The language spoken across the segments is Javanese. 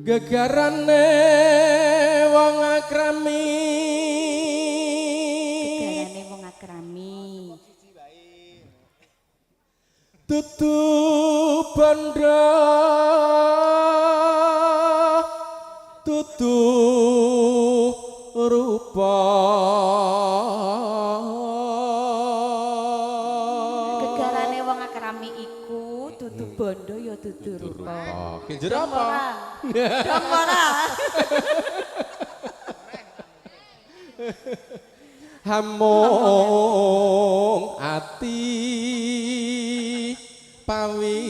Gegarane wong akrami. Gegarane wong akrami. Dudu bondo dudu rupa. Gegarane wong akrami iku dudu bondo ya dudu rupa. Kinjur apa? Dong ora. Hamung ati pawit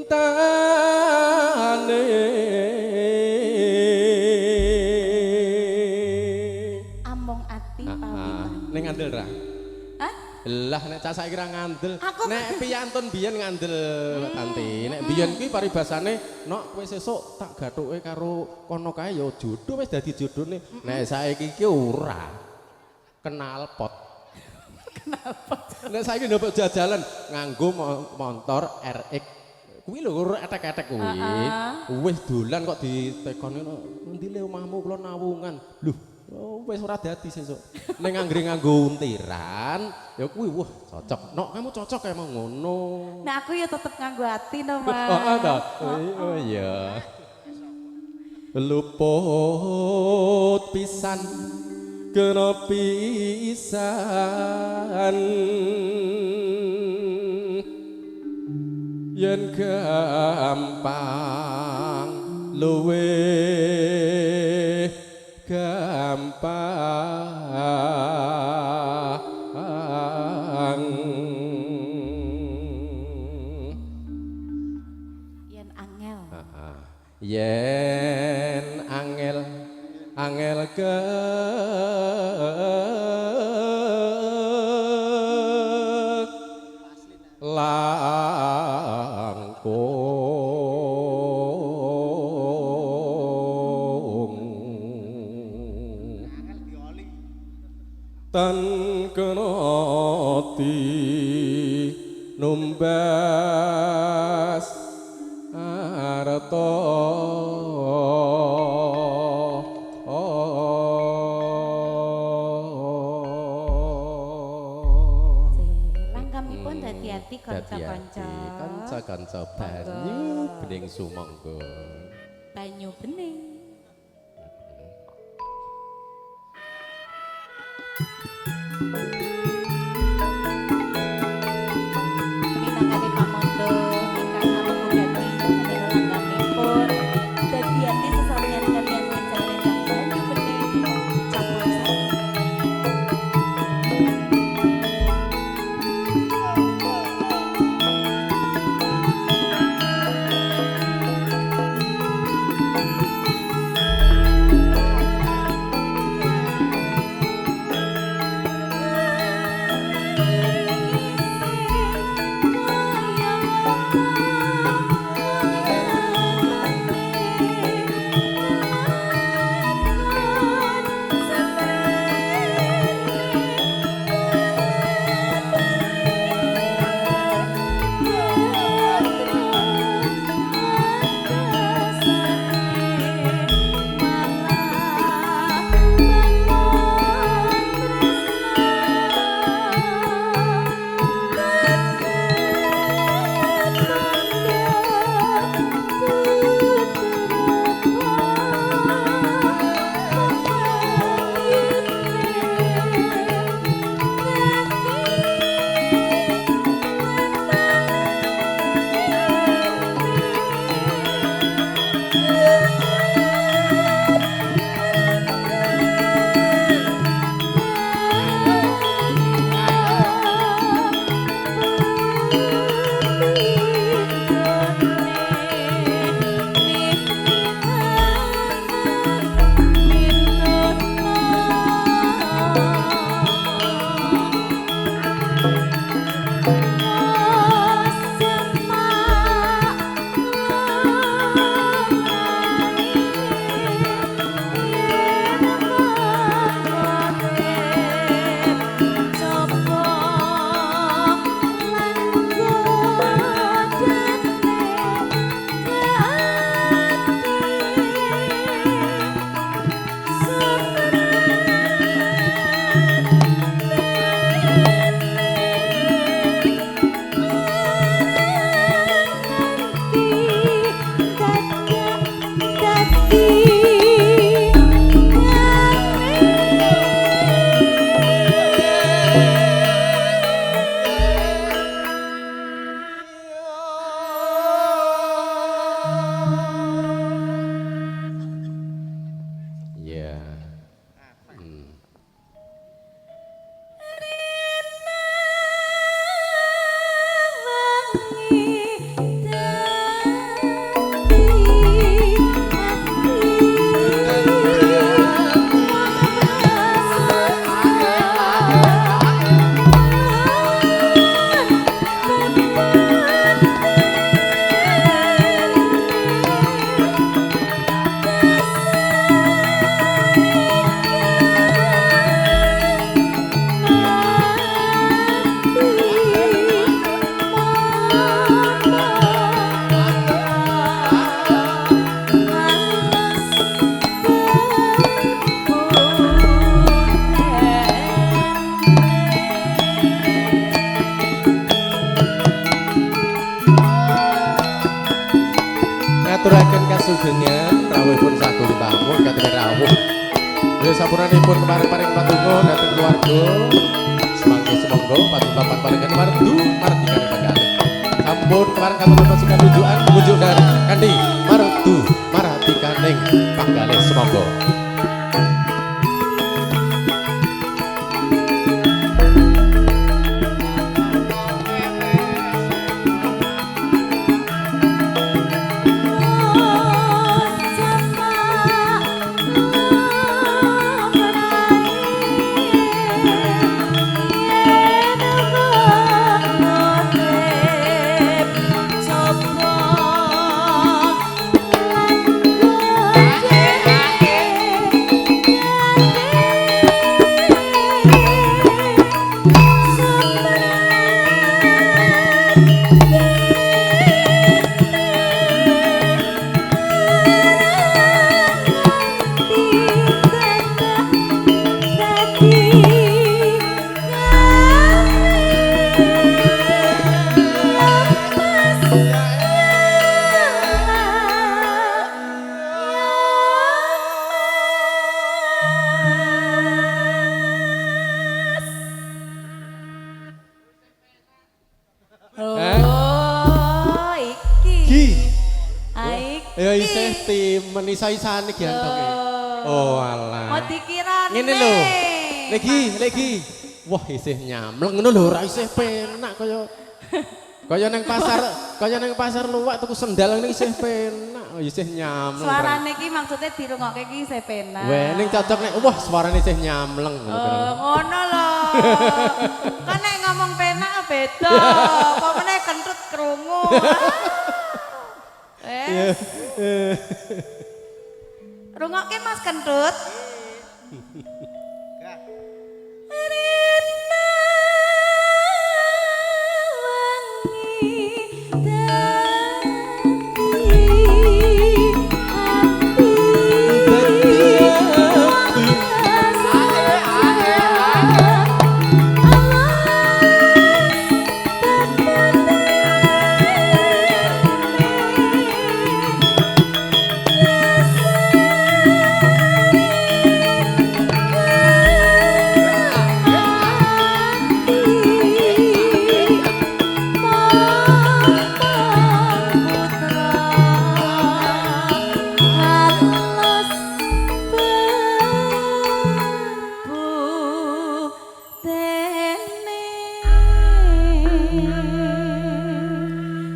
tane. Amung ati pawitane. Ning ngandel ra? Hah? Lah nek cah saiki ra ngandel. Aku- Nek piyantun biyen ngandel Tanti. Nek biyen kuwi paribasane nok kowe sesuk tak gathuke karo kono kae ya jodoh wis dadi jodone. Nek saiki iki ora. Kenal pot. Kenal pot. Nek saiki ndopok jajalan nganggo motor RX. Kuwi lho ora etek-etek kuwi. Wis dolan kok ditekoni endi le omahmu kula nawungan. Lho, oh, wis ora dadi sesuk. Ning anggere nganggo untiran, ya kuwi wah cocok. Nok kamu cocok emang ngono. Nah aku ya tetep nganggo ati no, Mas. Oh, ta. Oh iya. Luput pisan kena pisan yen gampang luwe gampang. Yen angel. Yen angel angel ke langkung tan kena numbas arta. Langgamipun dadi ati kanca-kanca. Kanca-kanca banyu bening sumangga. Banyu bening. Minangkane pamondo ingkang namung gati menika langgamipun dadi ati sesarengan kaliyan rencang-rencang banyu bening campur sari. Ngaturaken kasugengan rawuhipun sagung tamu kathah rawuh. Ya sampunanipun kepareng-pareng patunggo dhateng keluarga. Semangke semonggo patung papan parengan mardu mardikane panggalih. Sampun kepareng katur pasukan tunjukan munjuk dari kanthi mardu mardikaning panggalih semonggo. Ya isih timen isa-isane giantoke. Oh alah. Mau dikira ngene lho. Legi. Wah isih nyamleng ngono lho ora isih penak kaya kaya nang pasar, kaya nang pasar luwak tuku sendal ngene isih penak, isih nyamleng. Suarane iki maksudnya dirungokke iki isih penak. Weh ning cocok nek wah suarane isih nyamleng. Oh ngono lho. Kan nek ngomong penak beda. Apa meneh kentut krungu. Rungokke Mas Kentut. Rina wangi dadi ati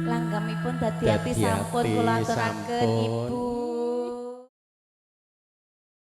Langgamipun dadi ati sampun kula aturaken Ibu.